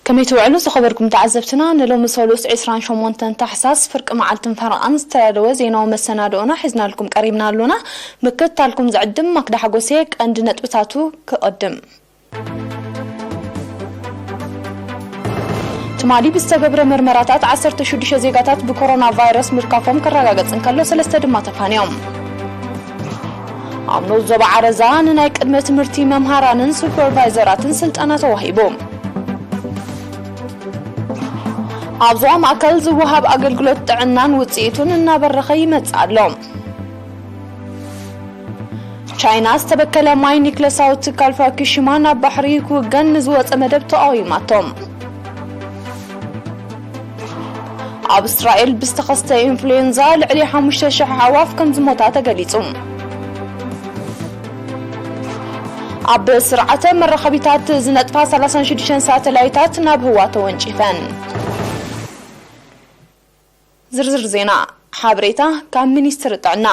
ከመይ ትውዕሉ ዝኸበርኩም ተዓዘብትና? ንሎሚ ሰሉስ ዕስራን ሸሞንተን ታሕሳስ ፍርቂ መዓልትን ፈረቓን ዝተዳለወ ዜናዊ መሰናድኦና ሒዝናልኩም ቀሪብና ኣሎና። ምክትታልኩም ዝዕድም ማክዳ ሓጎሴ። ቀንዲ ነጥብታቱ ክቕድም። ትማሊ ብዝተገብረ መርመራታት ዓሰርተ ሽዱሽተ ዜጋታት ብኮሮና ቫይረስ ምርካፎም ክረጋገጽ እንከሎ፣ ሰለስተ ድማ ተፋንዮም። ኣብ ንኡስ ዞባ ዓረዛ ንናይ ቅድመ ትምህርቲ መምሃራንን ሱፐርቫይዘራትን ስልጠና ተዋሂቡ። ኣብ ዞባ ማእከል ዝወሃብ ኣገልግሎት ጥዕናን ውጽኢቱን እናበረኸ ይመጽእ ኣሎ። ቻይና ዝተበከለ ማይ ኒክለሳዊ ትካል ፋኩሺማ ናብ ባሕሪ ክውገን ንዝወጸ መደብ ተቓዊማቶ። ኣብ እስራኤል ብዝተኸስተ ኢንፍሉዌንዛ ልዕሊ ሓሙሽተ ሽሕ ኣዕዋፍ ከም ዝሞታ ተገሊጹ። ኣብ ስርዓተ መራኸቢታት ዝነጥፋ ሰላሳን ሽዱሽተን ሳተላይታት ናብ ህዋ ተወንጪፈን። ዝርዝር ዜና። ሓበሬታ ካብ ሚኒስትሪ ጥዕና።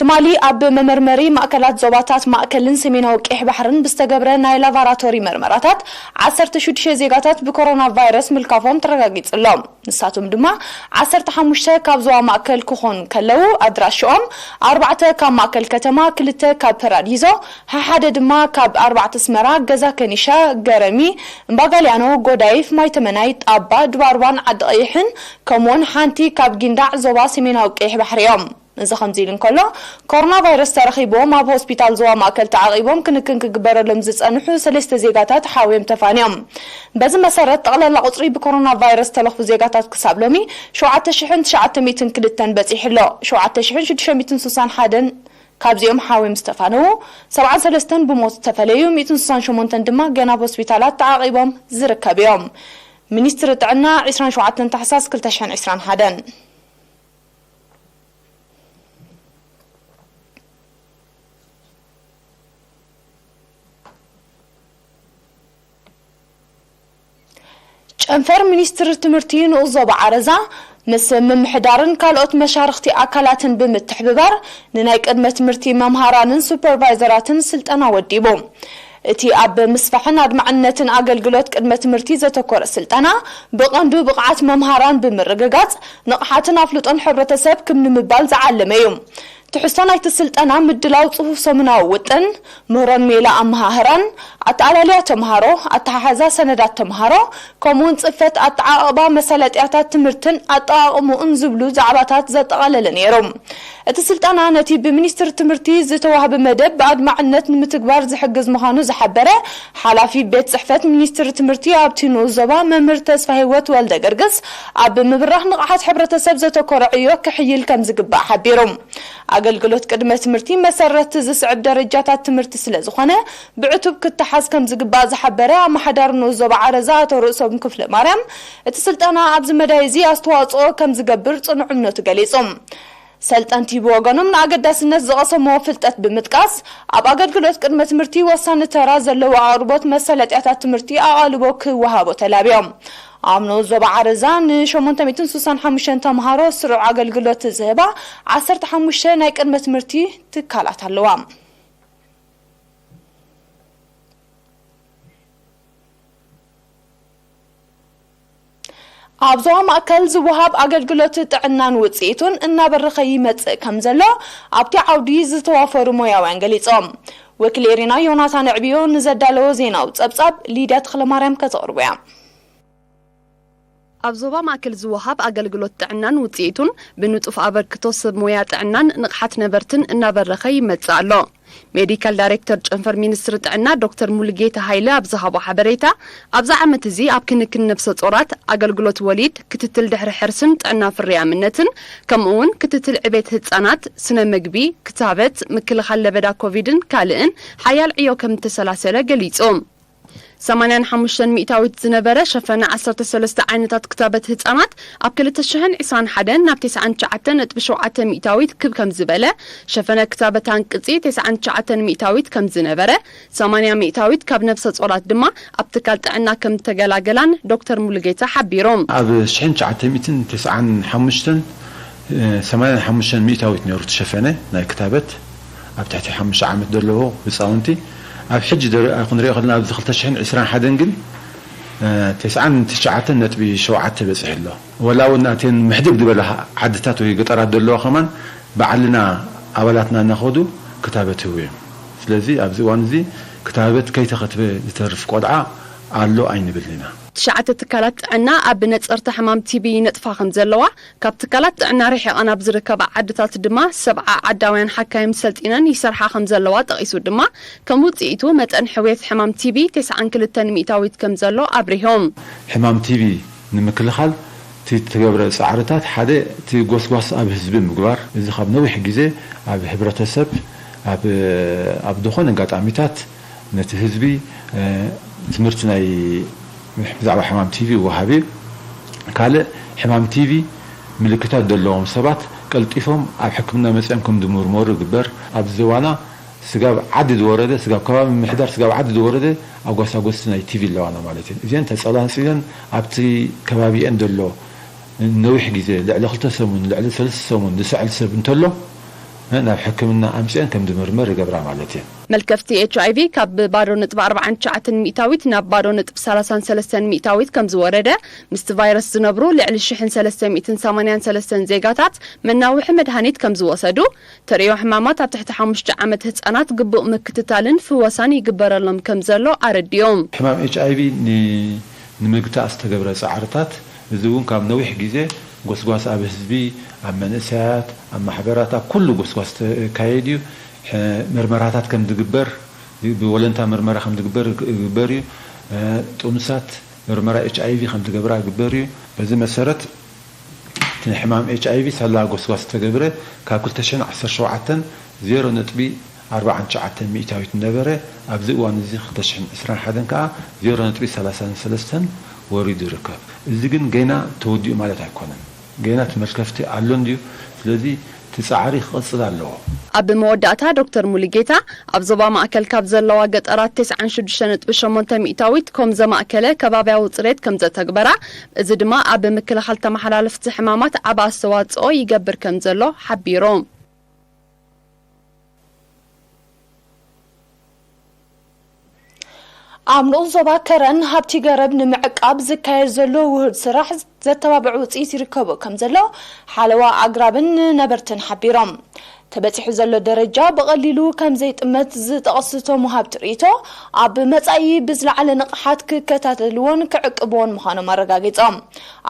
ትማሊ ኣብ መመርመሪ ማእከላት ዞባታት ማእከልን ሰሜናዊ ቀይሕ ባሕርን ብዝተገብረ ናይ ላቫራቶሪ መርመራታት ዓሰርተ ሽዱሽተ ዜጋታት ብኮሮና ቫይረስ ምልካፎም ተረጋጊጹ ኣሎ። ንሳቶም ድማ ዓሰርተ ሓሙሽተ ካብ ዞባ ማእከል ክኾኑ ከለዉ፣ ኣድራሽኦም ኣርባዕተ ካብ ማእከል ከተማ፣ ክልተ ካብ ፐራዲዞ፣ ሓደ ድማ ካብ ኣርባዕተ ኣስመራ፣ ገዛ ከኒሻ፣ ገረሚ፣ እምባጋልያኖ፣ ጎዳይፍ፣ ማይተመናይ፣ ጣባ፣ ድባርባን ዓዲ ቀይሕን፣ ከምኡውን ሓንቲ ካብ ጊንዳዕ ዞባ ሰሜናዊ ቀይሕ ባሕሪ እዮም። እዚ ከምዚ ኢሉ እንከሎ፣ ኮሮና ቫይረስ ተረኺብዎም ኣብ ሆስፒታል ዞባ ማእከል ተዓቒቦም ክንክን ክግበረሎም ዝጸንሑ ሰለስተ ዜጋታት ሓውዮም ተፋንዮም። በዚ መሰረት፣ ጠቕላላ ቁጽሪ ብኮሮና ቫይረስ ዝተለኽፉ ዜጋታት ክሳብ ሎሚ ሸውዓተ ሽሕን ትሽዓተ ሚእትን ክልተን በጺሑ ኣሎ። ሸውዓተ ሽሕን ሽዱሽተ ሚእትን ስሳን ሓደን ካብዚኦም ሓውዮም ዝተፋነዉ፣ ሰብዓን ሰለስተን ብሞት ዝተፈለዩ፣ ሚእትን ስሳን ሸሞንተን ድማ ገና ኣብ ሆስፒታላት ተዓቒቦም ዝርከቡ እዮም። ሚኒስትሪ ጥዕና፣ ዕስራን ሸውዓተን ታሕሳስ ክልተ ሽሕን ዕስራን ሓደን። ጨንፈር ሚኒስትሪ ትምህርቲ ንኡስ ዞባ ዓረዛ ምስ ምምሕዳርን ካልኦት መሻርኽቲ ኣካላትን ብምትሕብባር ንናይ ቅድመ ትምህርቲ መምሃራንን ሱፐርቫይዘራትን ስልጠና ወዲቡ። እቲ ኣብ ምስፋሕን ኣድማዕነትን ኣገልግሎት ቅድመ ትምህርቲ ዘተኮረ ስልጠና፣ ብቐንዱ ብቕዓት መምሃራን ብምርግጋጽ፣ ንቕሓትን ኣፍልጦን ሕብረተሰብ ክብ ንምባል ዝዓለመ እዩ። ትሕዝቶ ናይቲ ስልጠና፣ ምድላው ጽፉፍ ሰሙናዊ ውጥን፣ ምህሮን ሜላ ኣመሃህራን፣ ኣተኣላልያ ተምሃሮ፣ ኣተሓሕዛ ሰነዳት ተምሃሮ፣ ከምኡውን ጽፈት ኣተዓቕባ መሳለጥያታት ትምህርትን ኣጠቓቕምኡን ዝብሉ ዛዕባታት ዘጠቓለለ ነይሩ። እቲ ስልጠና ነቲ ብሚኒስትሪ ትምህርቲ ዝተዋህበ መደብ ብኣድማዕነት ንምትግባር ዝሕግዝ ምዃኑ ዝሓበረ ሓላፊ ቤት ጽሕፈት ሚኒስትሪ ትምህርቲ ኣብቲ ንኡስ ዞባ መምህር ተስፋ ህይወት ወልደ ገርግስ፣ ኣብ ምብራኽ ንቕሓት ሕብረተሰብ ዘተኮረ ዕዮ ክሕይል ከም ዝግባእ ሓቢሩ። ኣገልግሎት ቅድመ ትምህርቲ መሰረት ዝስዕብ ደረጃታት ትምህርቲ ስለ ዝኾነ ብዕቱብ ክተሓዝ ከም ዝግባእ ዝሓበረ ኣመሓዳሪ ንኡስ ዞባ ዓረዛ ኣቶ ርእሶም ክፍለ ማርያም፣ እቲ ስልጠና ኣብዚ መዳይ እዚ ኣስተዋጽኦ ከም ዝገብር ጽኑዕ እምነቱ ገሊጹ። ሰልጠንቲ ብወገኖም ንኣገዳስነት ዝቐሰምዎ ፍልጠት ብምጥቃስ፣ ኣብ ኣገልግሎት ቅድመ ትምህርቲ ወሳኒ ተራ ዘለዎ ኣቕርቦት መሳለጥያታት ትምህርቲ ኣቓልቦ ክወሃቦ ተላብዮም። ኣብ ንኡስ ዞባ ዓረዛ ንሸሞንተ ሚእትን ስሳን ሓሙሽተን ተምሃሮ ስሩዕ ኣገልግሎት ዝህባ ዓሰርተ ሓሙሽተ ናይ ቅድመ ትምህርቲ ትካላት ኣለዋ። ኣብ ዞባ ማእከል ዝወሃብ ኣገልግሎት ጥዕናን ውጽኢቱን እናበረኸ ይመጽእ ከም ዘሎ ኣብቲ ዓውዲ ዝተዋፈሩ ሞያውያን ገሊጾም። ወኪል ኤሪና ዮናታን ዕብዮ ንዘዳለዎ ዜናዊ ጸብጻብ ሊድያ ተኽለማርያም ከተቕርቦ እያ። ኣብ ዞባ ማእከል ዝወሃብ ኣገልግሎት ጥዕናን ውጽኢቱን ብንጡፍ ኣበርክቶ ሰብ ሞያ ጥዕናን ንቕሓት ነበርትን እናበረኸ ይመጽእ ኣሎ። ሜዲካል ዳይሬክተር ጨንፈር ሚኒስትሪ ጥዕና ዶክተር ሙሉጌታ ሃይለ ኣብ ዝሃቦ ሓበሬታ፣ ኣብዚ ዓመት እዚ ኣብ ክንክን ነብሰ ጾራት፣ ኣገልግሎት ወሊድ፣ ክትትል ድሕሪ ሕርስን ጥዕና ፍርያምነትን፣ ከምኡ እውን ክትትል ዕቤት ህጻናት፣ ስነ ምግቢ፣ ክታበት፣ ምክልኻል ለበዳ ኮቪድን ካልእን ሓያል ዕዮ ከም እተሰላሰለ ገሊጹ። ሰማንያን ሓሙሽተን ሚእታዊት ዝነበረ ሸፈነ ዓሰርተ ሰለስተ ዓይነታት ክታበት ህጻናት ኣብ ክልተ ሽሕን ዕስራን ሓደን ናብ ተስዓን ትሽዓተን ነጥቢ ሸውዓተ ሚእታዊት ክብ ከም ዝበለ፣ ሸፈነ ክታበት ኣንቅጺ ተስዓን ትሽዓተን ሚእታዊት ከም ዝነበረ፣ ሰማንያ ሚእታዊት ካብ ነብሰ ጾራት ድማ ኣብ ትካል ጥዕና ከም ዝተገላገላን ዶክተር ሙሉጌታ ሓቢሩ። ኣብ ሽሕን ትሽዓተ ሚእትን ተስዓን ሓሙሽተን፣ ሰማንያን ሓሙሽተን ሚእታዊት ነይሩ እቲ ሸፈነ ናይ ክታበት ኣብ ትሕቲ ሓሙሽተ ዓመት ዘለዎ ህጻውንቲ። ኣብ ሕጂ ደረ-፣ ክንሪኦ ከለና ኣብዚ ክልተ ሽሕን ዕስራን ሓደን ግን ተስዓን ትሽዓተን ነጥቢ ሸውዓተ በፂሑ ኣሎ። ወላ እውን ኣተን ምሕድግ ዝበላ ዓድታት ወይ ገጠራት ዘለዋ ከማን ባዕልና ኣባላትና እናኸዱ ክታበት ይህቡ እዮም። ስለዚ ኣብዚ እዋን እዚ ክታበት ከይተኸትበ ዝተርፍ ቆልዓ ኣሎ ኣይንብልን ኢና። ትሽዓተ ትካላት ጥዕና ኣብ ነፀርታ ሕማም ቲቢ ይነጥፋ ከም ዘለዋ፣ ካብ ትካላት ጥዕና ርሒቐን ኣብ ዝርከባ ዓድታት ድማ ሰብዓ ዓዳውያን ሓካይም ሰልጢነን ይሰርሓ ከም ዘለዋ ጠቒሱ ድማ፣ ከም ውፅኢቱ መጠን ሕውየት ሕማም ቲቢ ተስዓን ክልተን ሚእታዊት ከም ዘሎ ኣብሪሆም። ሕማም ቲቢ ንምክልኻል እቲ ትገብረ ፃዕርታት ሓደ እቲ ጎስጓስ ኣብ ህዝቢ ምግባር፣ እዚ ካብ ነዊሕ ግዜ ኣብ ሕብረተሰብ ኣብ ኣብ ዝኾነ ኣጋጣሚታት ነቲ ህዝቢ ትምህርቲ ናይ ብዛዕባ ሕማም ቲቪ ወሃቢ። ካልእ ሕማም ቲቪ ምልክታት ዘለዎም ሰባት ቀልጢፎም ኣብ ሕክምና መፅኦም ከም ዝምርመሩ ይግበር። ኣብዚ ዋና ስጋብ ዓዲ ዝወረደ ስጋብ ከባቢ ምምሕዳር ስጋብ ዓዲ ዝወረደ ኣጓሳጎስቲ ናይ ቲቪ ኣለዋና ማለት እዩ። እዚአን ተፀላንፂለን ኣብቲ ከባቢአን ዘሎ ነዊሕ ግዜ ልዕሊ ክልተ ሰሙን ልዕሊ ሰለስተ ሰሙን ዝስዕል ሰብ እንተሎ ናብ ሕክምና ኣምፅአን ከም ዝምርመር ይገብራ ማለት እየን። መልከፍቲ ኤች ኣይ ቪ ካብ ባዶ ነጥቢ ኣርባዓን ትሽዓተን ሚእታዊት ናብ ባዶ ነጥቢ ሰላሳን ሰለስተን ሚእታዊት ከም ዝወረደ፣ ምስቲ ቫይረስ ዝነብሩ ልዕሊ ሽሕን ሰለስተ ሚእትን ሰማንያን ሰለስተን ዜጋታት መናውሒ መድሃኒት ከም ዝወሰዱ፣ ተርእዮ ሕማማት ኣብ ትሕቲ ሓሙሽተ ዓመት ህፃናት ግቡእ ምክትታልን ፍወሳን ይግበረሎም ከም ዘሎ ኣረዲኦም። ሕማም ኤች ኣይ ቪ ንምግታእ ዝተገብረ ፃዕርታት፣ እዚ እውን ካብ ነዊሕ ግዜ ጎስጓስ ኣብ ህዝቢ፣ ኣብ መንእሰያት፣ ኣብ ማሕበራት፣ ኣብ ኩሉ ጎስጓስ ተካየድ እዩ። ምርመራታት ከም ዝግበር፣ ብወለንታ ምርመራ ከም ዝግበር ይግበር እዩ። ጥኑሳት ምርመራ ኤች ኣይ ቪ ከም ዝገብራ ይግበር እዩ። በዚ መሰረት እቲ ሕማም ኤች ኣይ ቪ ሳላ ጎስጓስ ዝተገብረ ካብ ክልተ ሽሕን ዓሰርተ ሸውዓተን ዜሮ ነጥቢ ኣርባዓን ትሽዓተን ሚእታዊት ነበረ። ኣብዚ እዋን እዚ ክልተ ሽሕን ዕስራን ሓደን ከዓ ዜሮ ነጥቢ ሰላሳን ሰለስተን ወሪዱ ይርከብ። እዚ ግን ገና ተወዲኡ ማለት ኣይኮነን። ገና እቲ መልከፍቲ ኣሎ እንድዩ። ስለዚ እቲ ፃዕሪ ክቕፅል ኣለዎ። ኣብ መወዳእታ ዶክተር ሙሉጌታ ኣብ ዞባ ማእከል ካብ ዘለዋ ገጠራት ተስዓን ሽዱሽተ ነጥቢ ሸሞንተ ሚእታዊት ኮም ዘማእከለ ከባብያዊ ፅሬት ከም ዘተግበራ፣ እዚ ድማ ኣብ ምክልኻል ተመሓላለፍቲ ሕማማት ዓቢ ኣስተዋፅኦ ይገብር ከም ዘሎ ሓቢሮም። ኣብ ንኡስ ዞባ ከረን ሃብቲ ገረብ ንምዕቃብ ዝካየድ ዘሎ ውህድ ስራሕ ዘተባብዕ ውፅኢት ይርከቦ ከም ዘሎ ሓለዋ ኣግራብን ነበርትን ሓቢሮም። ተበፂሑ ዘሎ ደረጃ ብቐሊሉ ከም ዘይጥመት ዝጠቐሱ እቶም ወሃብቲ ርእይቶ፣ ኣብ መፃኢ ብዝለዓለ ንቕሓት ክከታተልዎን ክዕቅብዎን ምዃኖም ኣረጋጊፆም።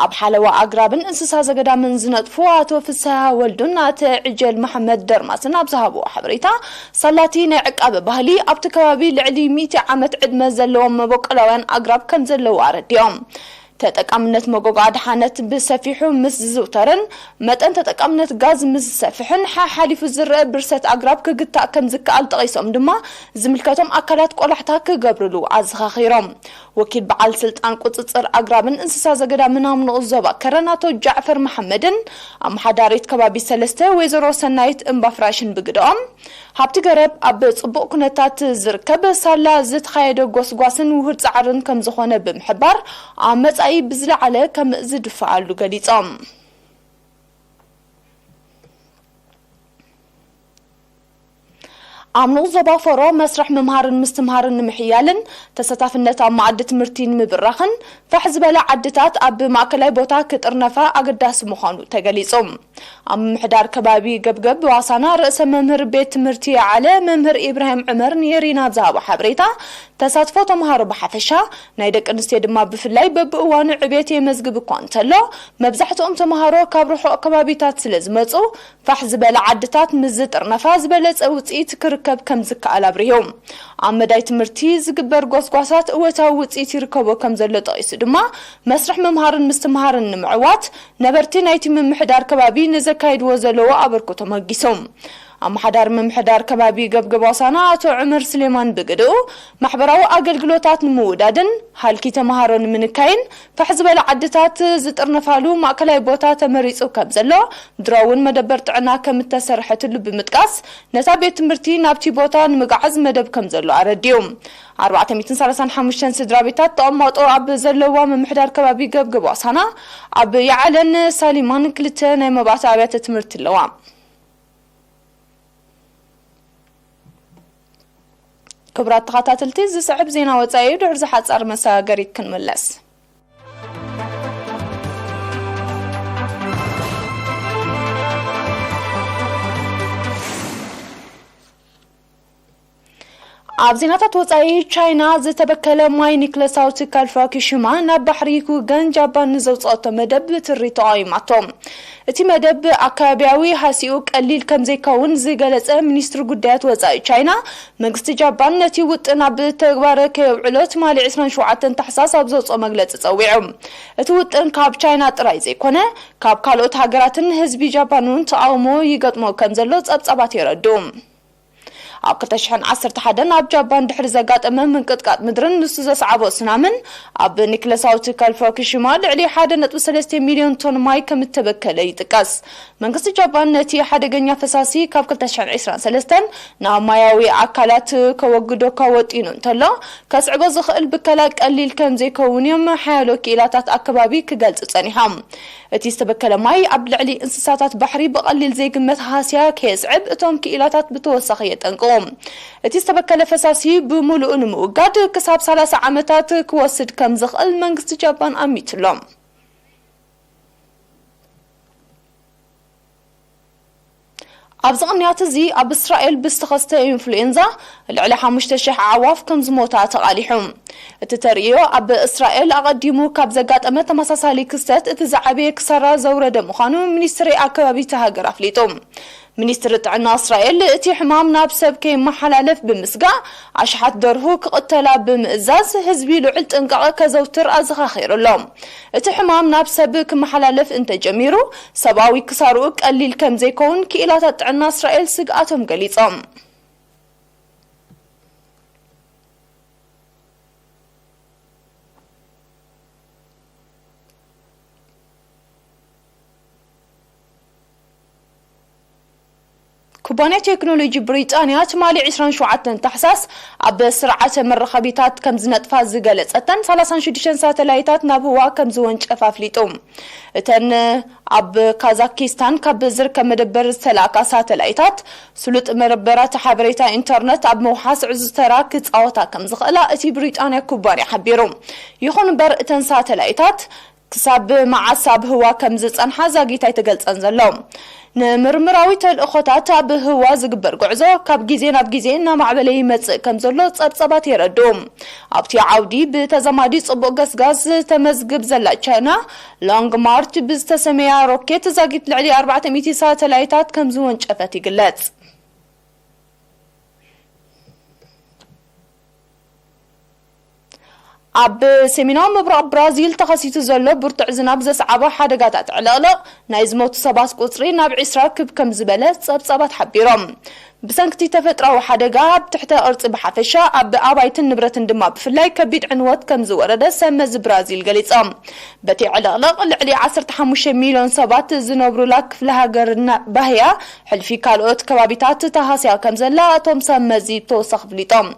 ኣብ ሓለዋ ኣግራብን እንስሳ ዘገዳምን ዝነጥፉ ኣቶ ፍስሃ ወልዱን ኣተ ዕጀል መሓመድ ደርማስን ኣብ ዝሃብዎ ሓበሬታ፣ ሳላቲ ናይ ዕቃበ ባህሊ ኣብቲ ከባቢ ልዕሊ ሚእቲ ዓመት ዕድመ ዘለዎም መበቆላውያን ኣግራብ ከም ዘለዉ ኣረዲኦም። ተጠቃምነት መጎጎ ኣድሓነት ብሰፊሑ ምስ ዝዝውተርን መጠን ተጠቃምነት ጋዝ ምስ ዝሰፍሕን ሓሓሊፉ ዝረአ ብርሰት ኣግራብ ክግታእ ከም ዝከኣል ጠቒሶም ድማ ዝምልከቶም ኣካላት ቆላሕታ ክገብርሉ ኣዘኻኺሮም። ወኪል በዓል ስልጣን ቁፅፅር ኣግራብን እንስሳ ዘገዳምን ኣብ ንኡስ ዞባ ከረን ኣቶ ጃዕፈር መሓመድን ኣመሓዳሪት ከባቢ ሰለስተ ወይዘሮ ሰናይት እምባፍራሽን ብግደኦም፣ ሃብቲ ገረብ ኣብ ፅቡቕ ኩነታት ዝርከብ ሳላ ዝተኻየደ ጎስጓስን ውሁድ ፃዕርን ከም ዝኾነ ብምሕባር፣ ኣብ መፃኢ ብዝለዓለ ከም ዝድፈኣሉ ገሊፆም። ኣብ ንኡስ ዞባ ፈሮ መስርሕ ምምሃርን ምስትምሃርን ንምሕያልን ተሳታፍነት ኣብ መኣዲ ትምህርቲ ንምብራኽን ፋሕ ዝበላ ዓድታት ኣብ ማእከላይ ቦታ ክጥርነፋ ኣገዳሲ ምዃኑ ተገሊጹ። ኣብ ምምሕዳር ከባቢ ገብገብ ዋሳና ርእሰ መምህር ቤት ትምህርቲ የዓለ መምህር ኢብራሂም ዑመር ንኤሪና ዝሃቦ ሓበሬታ፣ ተሳትፎ ተምሃሮ ብሓፈሻ፣ ናይ ደቂ ኣንስትዮ ድማ ብፍላይ በብእዋኑ ዕቤት የመዝግብ እኳ እንተሎ፣ መብዛሕትኦም ተምሃሮ ካብ ርሑቕ ከባቢታት ስለ ዝመጹ፣ ፋሕ ዝበላ ዓድታት ምስ ዝጥርነፋ ዝበለጸ ውጽኢት ክርከብ ከም ዝከኣል ኣብሪሁ። ኣብ መዳይ ትምህርቲ ዝግበር ጎስጓሳት እወታዊ ውጽኢት ይርከቦ ከም ዘሎ ጠቒሱ ድማ፣ መስርሕ ምምሃርን ምስትምሃርን ንምዕዋት ነበርቲ ናይቲ ምምሕዳር ከባቢ ንዘካይድዎ ዘለዎ ኣበርክቶ መጊሶም። ኣመሓዳሪ ምምሕዳር ከባቢ ገብገብ ዋሳና ኣቶ ዑመር ስሌማን ብግድኡ፣ ማሕበራዊ ኣገልግሎታት ንምውዳድን ሃልኪ ተምሃሮ ንምንካይን ፋሕ ዝበለ ዓድታት ዝጥርነፋሉ ማእከላይ ቦታ ተመሪጹ ከም ዘሎ፣ ድሮ እውን መደበር ጥዕና ከም እተሰርሐትሉ ብምጥቃስ፣ ነታ ቤት ትምህርቲ ናብቲ ቦታ ንምግዓዝ መደብ ከም ዘሎ ኣረዲኡ። ኣርባዕተ ሚእትን ሰላሳን ሓሙሽተን ስድራ ቤታት ተቐማጦ ኣብ ዘለዋ ምምሕዳር ከባቢ ገብገብ ዋሳና፣ ኣብ የዓለን ሳሊማን ክልተ ናይ መባእቲ ኣብያተ ትምህርቲ ኣለዋ። ክቡራት ተኸታተልቲ፣ ዝስዕብ ዜና ወጻኢ እዩ። ድሕሪ ዝሓጻር መሰጋገሪት ክንምለስ። ኣብ ዜናታት ወጻኢ፣ ቻይና ዝተበከለ ማይ ኒክለሳዊ ትካል ፋኩሺማ ናብ ባሕሪ ክውገን ጃፓን ንዘውጽኣቶ መደብ ብትሪ ተቓዊማቶ። እቲ መደብ ኣከባቢያዊ ሃሲኡ ቀሊል ከም ዘይከውን ዝገለጸ ሚኒስትሪ ጉዳያት ወጻኢ ቻይና፣ መንግስቲ ጃፓን ነቲ ውጥን ኣብ ተግባር ከየውዕሎ ትማሊ ዕስራን ሸውዓተን ታሕሳስ ኣብ ዘውጽኦ መግለጺ ጸዊዑ። እቲ ውጥን ካብ ቻይና ጥራይ ዘይኮነ፣ ካብ ካልኦት ሃገራትን ህዝቢ ጃፓን እውን ተቓውሞ ይገጥሞ ከም ዘሎ ጸብጻባት የረድኡ። ኣብ ክልተ ሽሕን ዓሰርተ ሓደን ኣብ ጃፓን ድሕሪ ዘጋጠመ ምንቅጥቃጥ ምድርን ንሱ ዘስዓቦ ሱናምን፣ ኣብ ኒክለሳዊ ትካል ፋኩሺማ ልዕሊ ሓደ ነጥቢ ሰለስተ ሚልዮን ቶን ማይ ከም እተበከለ ይጥቀስ። መንግስቲ ጃፓን ነቲ ሓደገኛ ፈሳሲ ካብ ክልተ ሽሕን ዕስራን ሰለስተን ናብ ማያዊ ኣካላት ከወግዶ ከወጢኑ እንተሎ፣ ከስዕቦ ዝኽእል ብከላ ቀሊል ከም ዘይከውን እዮም ሓያሎ ክኢላታት ኣከባቢ ክገልጹ ጸኒሖም። እቲ ዝተበከለ ማይ ኣብ ልዕሊ እንስሳታት ባሕሪ ብቐሊል ዘይግመት ሃስያ ከየስዕብ እቶም ክኢላታት ብተወሳኺ የጠንቅቑ። እቲ ዝተበከለ ፈሳሲ ብምሉኡ ንምውጋድ ክሳብ ሰላሳ ዓመታት ክወስድ ከም ዝኽእል መንግስቲ ጃፓን ኣሚቱሎም። ኣብዚ ቅንያት እዚ ኣብ እስራኤል ብዝተኸስተ ኢንፍሉዌንዛ ልዕሊ ሓሙሽተ ሽሕ ኣዕዋፍ ከም ዝሞታ ተቓሊሑ። እቲ ተርእዮ ኣብ እስራኤል ኣቐዲሙ ካብ ዘጋጠመ ተመሳሳሊ ክስተት እቲ ዝዓበየ ክሳራ ዘውረደ ምዃኑ ሚኒስትሪ ኣከባቢ እታ ሃገር ኣፍሊጡ። ሚኒስትሪ ጥዕና እስራኤል እቲ ሕማም ናብ ሰብ ከይመሓላለፍ ብምስጋእ ኣሽሓት ደርሁ ክቕተላ ብምእዛዝ ህዝቢ ልዑል ጥንቃቐ ከዘውትር ኣዘኻኺሩ ኣሎ። እቲ ሕማም ናብ ሰብ ክመሓላለፍ እንተጀሚሩ፣ ሰብኣዊ ክሳርኡ ቀሊል ከም ዘይከውን ክኢላታት ጥዕና እስራኤል ስግኣቶም ገሊጾም። ኩባንያ ቴክኖሎጂ ብሪጣንያ ትማሊ ዕስራን ሸውዓተን ታሕሳስ ኣብ ስርዓተ መራኸቢታት ከም ዝነጥፋ ዝገለጸተን ሰላሳን ሽዱሽተን ሳተላይታት ናብ ህዋ ከም ዝወንጨፍ ኣፍሊጡ። እተን ኣብ ካዛኪስታን ካብ ዝርከብ መደበር ዝተላእካ ሳተላይታት፣ ስሉጥ መደበራት ሓበሬታ ኢንተርነት ኣብ ምውሓስ ዕዙዝ ተራ ክጻወታ ከም ዝኽእላ እቲ ብሪጣንያ ኩባንያ ሓቢሩ። ይኹን እምበር፣ እተን ሳተላይታት ክሳብ መዓስ ኣብ ህዋ ከም ዝጸንሓ ዛጊት ኣይተገልጸን ዘሎ። ንምርምራዊ ተልእኾታት ኣብ ህዋ ዝግበር ጉዕዞ ካብ ግዜ ናብ ግዜ እናማዕበለ ይመጽእ ከም ዘሎ ጸብጻባት የረድኡ። ኣብቲ ዓውዲ ብተዛማዲ ጽቡቕ ገስጋስ ተመዝግብ ዘላ ቻይና፣ ሎንግ ማርች ብዝተሰመያ ሮኬት ዛጊት ልዕሊ ኣርባዕተ ሚእቲ ሳተላይታት ከም ዝወንጨፈት ይግለጽ። ኣብ ሰሜናዊ ምብራቕ ብራዚል ተኸሲቱ ዘሎ ብርቱዕ ዝናብ ዘስዓቦ ሓደጋታት ዕልቕልቕ ናይ ዝሞቱ ሰባት ቁጽሪ ናብ ዕስራ ክብ ከም ዝበለ ጸብጻባት ሓቢሮም። ብሰንክቲ ተፈጥራዊ ሓደጋ ኣብ ትሕተ ቅርጺ ብሓፈሻ፣ ኣብ ኣባይትን ንብረትን ድማ ብፍላይ ከቢድ ዕንወት ከም ዝወረደ ሰብ መዚ ብራዚል ገሊጾም። በቲ ዕልቕልቕ ልዕሊ ዓሰርተ ሓሙሽተ ሚልዮን ሰባት ዝነብሩላ ክፍለ ሃገር ና-፣ ባህያ ሕልፊ ካልኦት ከባቢታት ተሃስያ ከም ዘላ እቶም ሰብ መዚ ብተወሳኺ ኣፍሊጦም።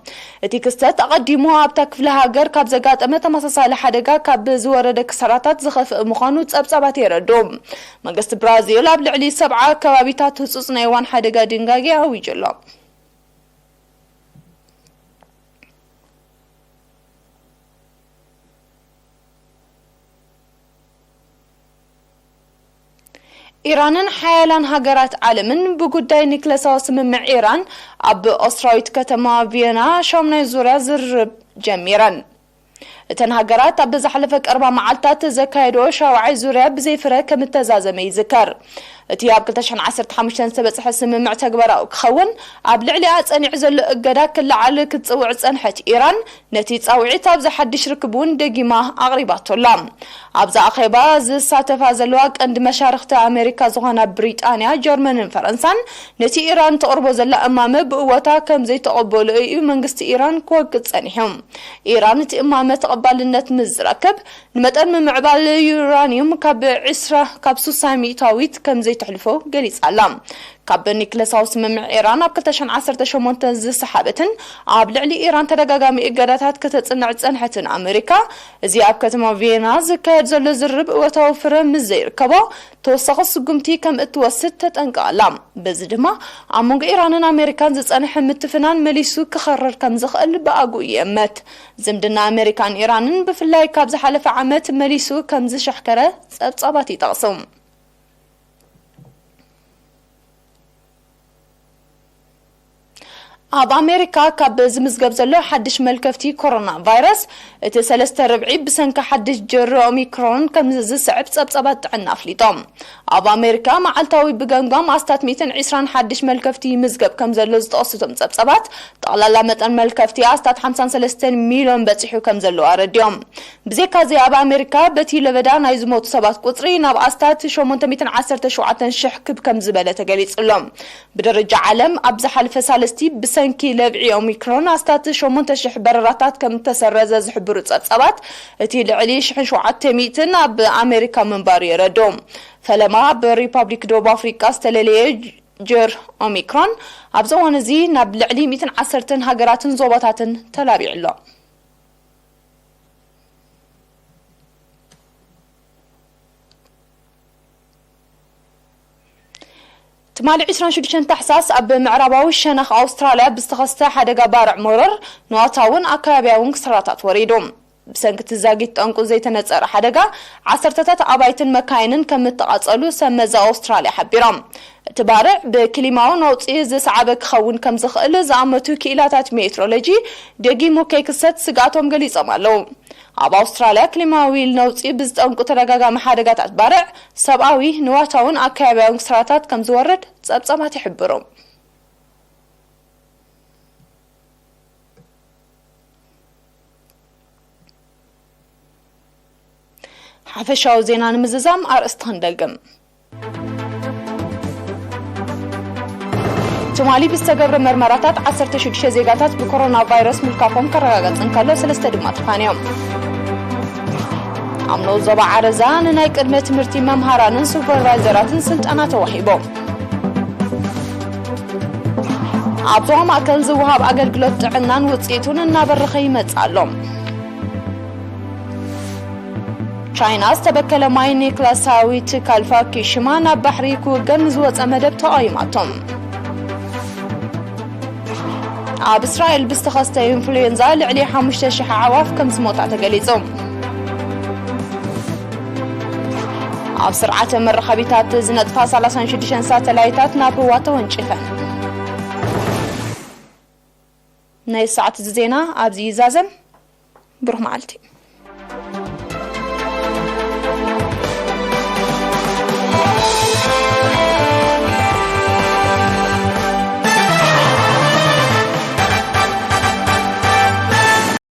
እቲ ክስተት ኣቐዲሙ ኣብታ ክፍለ ሃገር ካብ ዘጋጠመ ተመሳሳሊ ሓደጋ ካብ ዝወረደ ክሳራታት ዝኸፍእ ምዃኑ ጸብጻባት የረድኡ። መንግስቲ ብራዚል ኣብ ልዕሊ ሰብዓ ከባቢታት ህጹጽ ናይ እዋን ሓደጋ ድንጋጌ ኣዊጁ ኣሎ። ኢራንን ሓያላን ሃገራት ዓለምን ብጉዳይ ኒክለሳዊ ስምምዕ ኢራን ኣብ ኦስትራዊት ከተማ ቪየና ሻምናይ ዙርያ ዝርርብ ጀሚረን። እተን ሃገራት ኣብ ዝሓለፈ ቀርባ መዓልታት ዘካየድኦ ሻውዓይ ዙርያ ብዘይፍረ ከም እተዛዘመ ይዝከር። እቲ ኣብ ክልተ ሽሕን ዓሰርተ ሓሙሽተን ዝተበጽሐ ስምምዕ ተግባራዊ ክኸውን ኣብ ልዕሊኣ ጸኒዑ ዘሎ እገዳ ክለዓል ክትጽውዕ ዝጸንሐት ኢራን፣ ነቲ ጻውዒት ኣብዚ ሓድሽ ርክብ እውን ደጊማ ኣቕሪባቶ ኣላ። ኣብዛ ኣኼባ ዝሳተፋ ዘለዋ ቀንዲ መሻርኽቲ ኣሜሪካ ዝኾና ብሪጣንያ፣ ጀርመንን ፈረንሳን ነቲ ኢራን ተቕርቦ ዘላ እማመ ብእወታ ከም ዘይተቐበሎ እዩ መንግስቲ ኢራን ክወቅጽ ጸኒሑ። ኢራን እቲ እማመ ተቐባልነት ምስ ዝረክብ፣ ንመጠን ምምዕባል ዩራኒየም ካብ ዕስራ ካብ ስሳ ሚእታዊት ከም ተሕልፎ ገሊጻ ኣላ። ካብ ኒክለሳዊ ስምምዕ ኢራን ኣብ ክልተ ሽሕን ዓሰርተ ሸሞንተን ዝሰሓበትን ኣብ ልዕሊ ኢራን ተደጋጋሚ እገዳታት ከተጽንዕ ዝጸንሐትን ኣመሪካ፣ እዚ ኣብ ከተማ ቪየና ዝካየድ ዘሎ ዝርርብ እወታዊ ፍረ ምስ ዘይርከቦ፣ ተወሳኺ ስጉምቲ ከም እትወስድ ተጠንቅቓ ኣላ። በዚ ድማ ኣብ መንጎ ኢራንን ኣመሪካን ዝጸንሐ ምትፍናን መሊሱ ክኸርር ከም ዝኽእል ብኣግኡ ይእመት። ዝምድና ኣመሪካን ኢራንን ብፍላይ ካብ ዝሓለፈ ዓመት መሊሱ ከም ዝሸሕከረ ጸብጻባት ይጠቕሱ። ኣብ ኣሜሪካ ካብ ዝምዝገብ ዘሎ ሓድሽ መልከፍቲ ኮሮና ቫይረስ፣ እቲ ሰለስተ ርብዒ ብሰንኪ ሓድሽ ጀሪ ኦሚክሮን ከም ዝስዕብ ጸብጻባት ጥዕና ኣፍሊጦም። ኣብ ኣሜሪካ መዓልታዊ ብገምጋም ኣስታት ሚእትን ዕስራን ሓድሽ መልከፍቲ ይምዝገብ ከም ዘሎ ዝጠቐሱ እቶም ጸብጻባት፣ ጠቕላላ መጠን መልከፍቲ ኣስታት ሓምሳን ሰለስተን ሚልዮን በጺሑ ከም ዘሎ ኣረዲኦም። ብዘይካዚ ኣብ ኣሜሪካ በቲ ለበዳ ናይ ዝሞቱ ሰባት ቁጽሪ ናብ ኣስታት ሸሞንተ ሚእትን ዓሰርተ ሸውዓተን ሽሕ ክብ ከም ዝበለ ተገሊጹ ኣሎ። ብደረጃ ዓለም ኣብ ዝሓለፈ ሳልስቲ ብሰንኪ ለብዒ ኦሚክሮን ኣስታት ሸሞንተ ሽሕ በረራታት ከም እተሰረዘ ዝሕብሩ ጸብጻባት፣ እቲ ልዕሊ ሽሕን ሸውዓተ ሚእትን ኣብ ኣሜሪካ ምንባሩ የረድኡ። ፈለማ ኣብ ሪፓብሊክ ደቡብ ኣፍሪቃ ዝተለለየ ጀር ኦሚክሮን ኣብዚ እዋን እዚ ናብ ልዕሊ ሚእትን ዓሰርተን ሃገራትን ዞባታትን ተላቢዑ ኣሎ። ትማሊ ዕስራን ሽዱሽተን ታሕሳስ ኣብ ምዕራባዊ ሸነኽ ኣውስትራልያ ብዝተኸስተ ሓደጋ ባርዕ መሮር ንዋታውን ኣከባቢያውን ክስራታት ወሪዱ። ብሰንኪ እቲ ዛጊት ጠንቁ ዘይተነጸረ ሓደጋ፣ ዓሰርተታት ኣባይትን መካይንን ከም እተቓጸሉ ሰብ መዚ ኣውስትራልያ ሓቢሮም። እቲ ባርዕ ብክሊማዊ ነውጺ ዝሰዓበ ክኸውን ከም ዝኽእል ዝኣመቱ ክኢላታት ሜትሮሎጂ ደጊሙ ከይክሰት ስግኣቶም ገሊጾም ኣለዉ። ኣብ ኣውስትራልያ ክሊማዊ ነውጺ ብዝጠንቁ ተደጋጋሚ ሓደጋታት ባርዕ ሰብኣዊ፣ ንዋታውን ኣከባቢያውን ክስራታት ከም ዝወርድ ጸብጻባት ይሕብሩ። ሓፈሻዊ ዜና ንምዝዛም ኣርእስቲ ክንደግም። ትማሊ ብዝተገብረ መርመራታት ዓሰርተ ሽዱሽተ ዜጋታት ብኮሮና ቫይረስ ምልካፎም ከረጋገጽ እንከሎ፣ ሰለስተ ድማ ተፋንዮም። ኣብ ንኡስ ዞባ ዓረዛ ንናይ ቅድመ ትምህርቲ መምሃራንን ሱፐርቫይዘራትን ስልጠና ተዋሂቦም። ኣብ ዞባ ማእከል ዝወሃብ ኣገልግሎት ጥዕናን ውጽኢቱን እናበረኸ ይመጽእ ኣሎ። ቻይና ዝተበከለ ማይ ኒክላሳዊ ትካል ፋኩሺማ ናብ ባሕሪ ክውገድ ንዝወጸ መደብ ተቓዊማቶም። ኣብ እስራኤል ብዝተኸስተ ኢንፍሉዌንዛ ልዕሊ ሓሙሽተ ሽሕ ኣዕዋፍ ከም ዝሞታ ተገሊጹ። ኣብ ስርዓተ መራኸቢታት ዝነጥፋ ሰላሳን ሽዱሽተን ሳተላይታት ናብ ህዋ ተወንጪፈን። ናይ ሰዓት እዚ ዜና ኣብዚ ይዛዘም። ብሩኽ መዓልቲ።